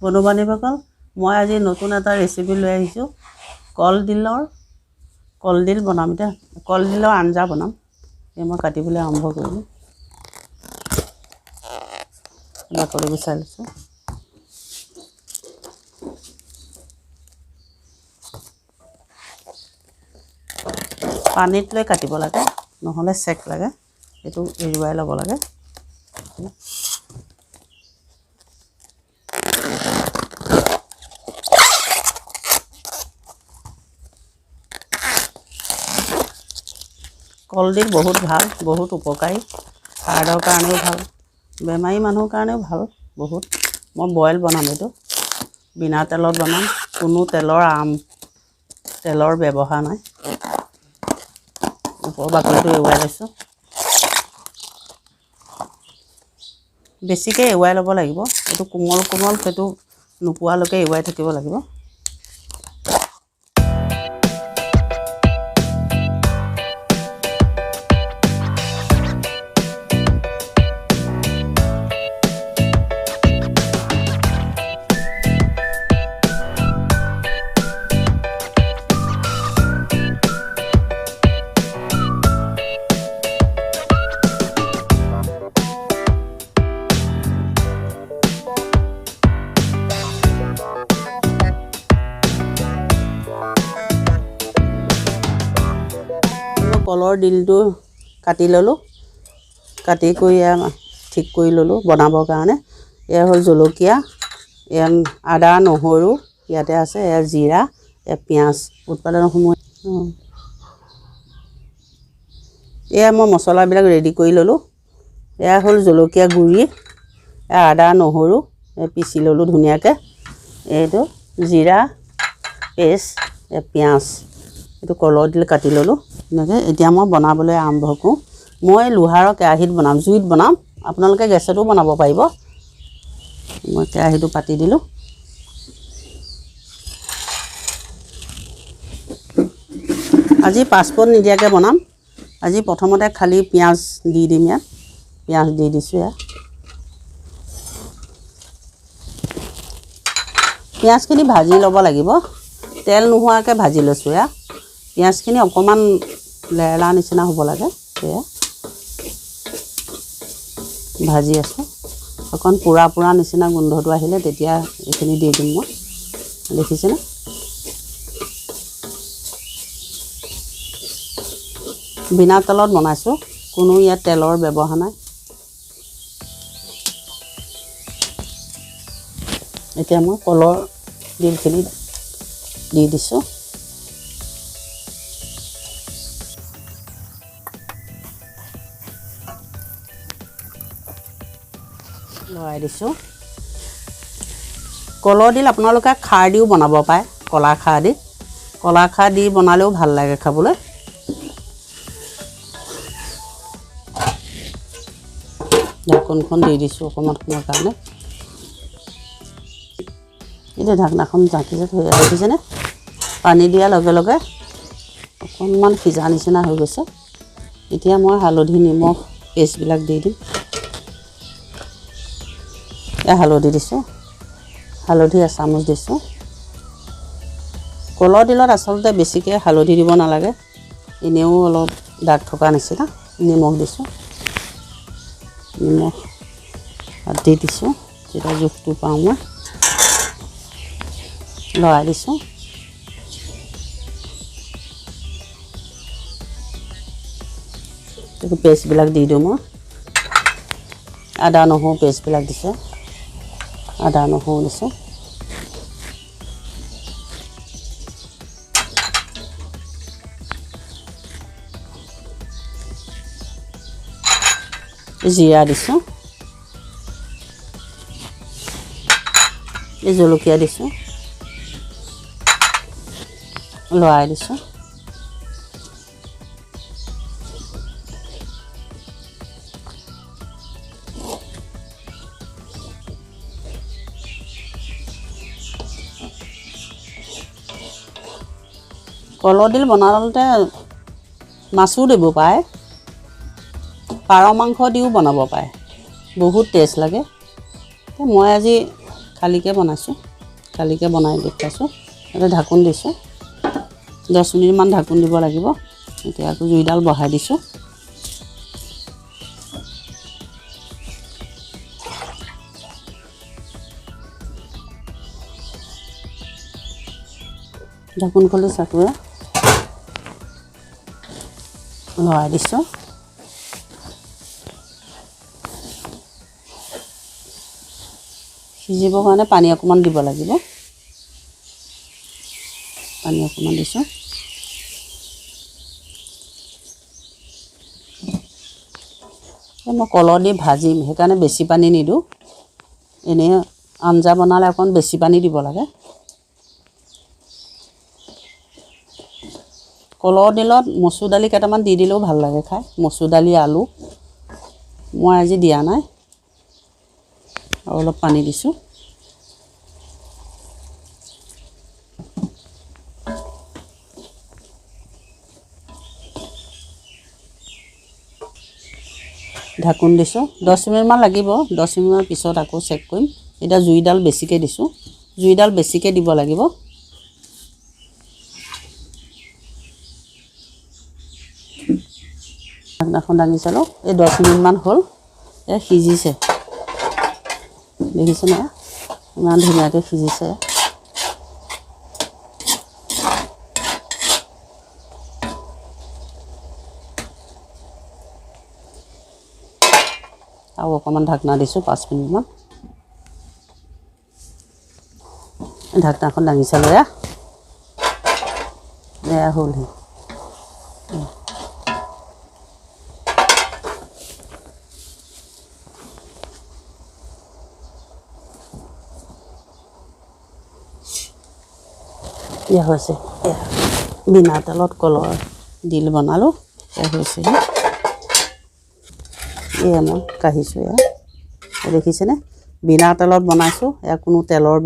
বন্ধু বান্ধৱীসকল, মই আজি নতুন এটা ৰেচিপি লৈ আহিছোঁ। কলডিল বনাম। এতিয়া কলডিলৰ আঞ্জা বনাম। এই মই কাটিবলৈ আৰম্ভ কৰিলোঁ। বাকলি গুচাই লৈছোঁ। পানীত লৈ কাটিব লাগে, নহ'লে চেক লাগে। এইটো এৰুৱাই ল'ব লাগে। কলডিল বহুত ভাল, বহুত উপকাৰী। হাৰ্টৰ কাৰণেও ভাল, বেমাৰী মানুহৰ কাৰণেও ভাল বহুত। মই বইল বনাম, এইটো বিনা তেলত বনাম। কোনো তেলৰ ব্যৱহাৰ নাই। ওপৰৰ বাকলিটো এৰুৱাই লৈছোঁ। বেছিকৈ এৰুৱাই ল'ব লাগিব। এইটো কোমল কোমল সেইটো নোপোৱালৈকে এৰুৱাই থাকিব লাগিব। কলৰ ডিলটো কাটি ল'লোঁ। কাটি কৰি এয়া ঠিক কৰি ল'লোঁ বনাবৰ কাৰণে। এয়া হ'ল জলকীয়া, এয়া আদা নহৰু ইয়াতে আছে, এয়া জিৰা, এয়া পিঁয়াজ। উৎপাদনসমূহ এয়া মই মছলাবিলাক ৰেডি কৰি ল'লোঁ। এয়া হ'ল জলকীয়া গুড়ি, এয়া আদা নহৰু পিচি ল'লোঁ ধুনীয়াকৈ। এইটো জিৰা পেষ্ট, এয়া পিঁয়াজ, এইটো কলৰ ডিল কাটি ল'লোঁ ধুনীয়াকৈ। এতিয়া মই বনাবলৈ আৰম্ভ কৰোঁ। মই লোহাৰৰ কেৰাহীত বনাম, জুইত বনাম। আপোনালোকে গেছতো বনাব পাৰিব। মই কেৰাহীটো পাতি দিলোঁ। আজি পাঁচফোৰণ নিদিয়াকৈ বনাম। আজি প্ৰথমতে খালী পিঁয়াজ দি দিম। ইয়াত পিঁয়াজ দি দিছোঁ। ইয়াত পিঁয়াজখিনি ভাজি ল'ব লাগিব। তেল নোহোৱাকৈ ভাজি লৈছোঁ। ইয়াত পিঁয়াজখিনি অকণমান লেৰেলা নিচিনা হ'ব লাগে। সেয়া ভাজি আছোঁ। অকণ পোৰা পোৰা নিচিনা গোন্ধটো আহিলে তেতিয়া এইখিনি দি দিম মই। দেখিছেনে? বিনা তেলত বনাইছোঁ, কোনো ইয়াত তেলৰ ব্যৱহাৰ নাই। এতিয়া মই কলৰ ডিলখিনি দি দিছোঁ। লৰাই দিছোঁ। কলৰ ডিল আপোনালোকে খাৰ দিও বনাব পাৰে, কলা খাৰ দি। কলা খাৰ দি বনালেও ভাল লাগে খাবলৈ। ঢাকোনখন দি দিছোঁ অকণমান সময়ৰ কাৰণে। এতিয়া ঢাকনাখন ঢাকি যে থৈ দেখিছেনে? পানী দিয়াৰ লগে লগে অকণমান সিজা নিচিনা হৈ গৈছে। এতিয়া মই হালধি নিমখ পেষ্টবিলাক দি দিম। এয়া হালধি দিছোঁ, হালধি এচামুচ দিছোঁ। কলৰ ডিলত আচলতে বেছিকৈ হালধি দিব নালাগে, এনেও অলপ দাগ থকা নিচিনা। নিমখ দিছোঁ, নিমখ দি দিছোঁ তেতিয়া জোখটো পাওঁ মই। লৰাই দিছোঁ। পেষ্টবিলাক দি দিওঁ মই। আদা নহৰু পেষ্টবিলাক দিছোঁ, আদা নহৰু দিছোঁ। জিৰা দিছোঁ, এই জলকীয়া দিছোঁ, লৰাই দিছোঁ। কলৰ ডিল বনাওঁতে মাছো দিব পাৰে, পাৰ মাংস দিও বনাব পাৰে, বহুত টেষ্ট লাগে। মই আজি খালীকৈ বনাইছোঁ, খালীকৈ বনাই দেখুৱাইছোঁ। ইয়াতে ঢাকোন দিছোঁ, 10 মিনিটমান ঢাকোন দিব লাগিব। এতিয়া আকৌ জুইডাল বঢ়াই দিছোঁ। ঢাকোন খুলি চাকুৰে লৰাই দিছোঁ। সিজিবৰ কাৰণে পানী অকণমান দিব লাগিব। পানী অকণমান দিছোঁ। এই মই কলৰ দি ভাজিম, সেইকাৰণে বেছি পানী নিদিওঁ। এনেই আঞ্জা বনালে অকণ বেছি পানী দিব লাগে। কলৰ ডিলত মচুৰ দালি কেইটামান দি দিলেও ভাল লাগে খাই, মচুৰ দালি আলু। মই আজি দিয়া নাই। আৰু অলপ পানী দিছোঁ। ঢাকোন দিছোঁ, 10 মিনিটমান লাগিব। 10 মিনিটমান পিছত আকৌ চেক কৰিম। এতিয়া জুইডাল বেছিকৈ দিছোঁ, জুইডাল বেছিকৈ দিব লাগিব। ঢাকনাখন দাঙি চালোঁ। এই 10 মিনিটমান হ'ল, এয়া সিজিছে। দেখিছেনে, ইমান ধুনীয়াকৈ সিজিছে। আৰু অকণমান ঢাকনা দিছোঁ 5 মিনিটমান। ঢাকনাখন দাঙি চালোঁ। এয়া এয়া হ'লহি। এয়া হৈছে। এয়া বিনা তেলত কলৰ ডিল বনালোঁ, এয়া হৈছেহি। এয়া মই কাঢ়িছোঁ। এয়া দেখিছেনে, বিনা তেলত বনাইছোঁ। এয়া কোনো তেলৰ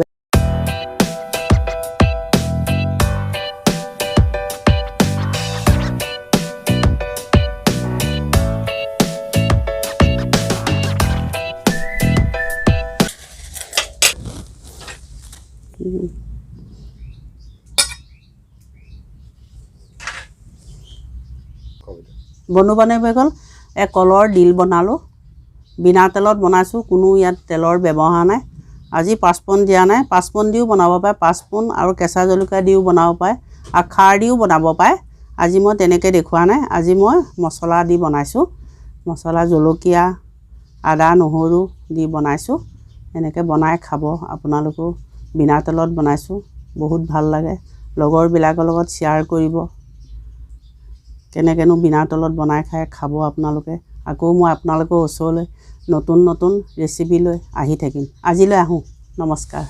বন্ধু বান্ধৱীসকল, এই কলৰ ডিল বনালোঁ, বিনা তেলত বনাইছোঁ। কোনো ইয়াত তেলৰ ব্যৱহাৰ নাই। আজি পাঁচফোৰণ দিয়া নাই। পাঁচফোৰণ দিও বনাব পাৰে, পাঁচফোৰণ আৰু কেঁচা জলকীয়া দিও বনাব পাৰে আৰু খাৰ দিও বনাব পাৰে। আজি মই তেনেকৈ দেখুওৱা নাই। আজি মই মছলা দি বনাইছোঁ। মছলা, জলকীয়া, আদা, নহৰু দি বনাইছোঁ। এনেকৈ বনাই খাব আপোনালোকেও। বিনা তেলত বনাইছোঁ, বহুত ভাল লাগে। লগৰবিলাকৰ লগত শ্বেয়াৰ কৰিব, কেনেকৈনো বিনা তেলত বনাই খাই, খাব আপোনালোকে। আকৌ মই আপোনালোকৰ ওচৰলৈ নতুন নতুন ৰেচিপি লৈ আহি থাকিম। আজিলৈ আহোঁ, নমস্কাৰ।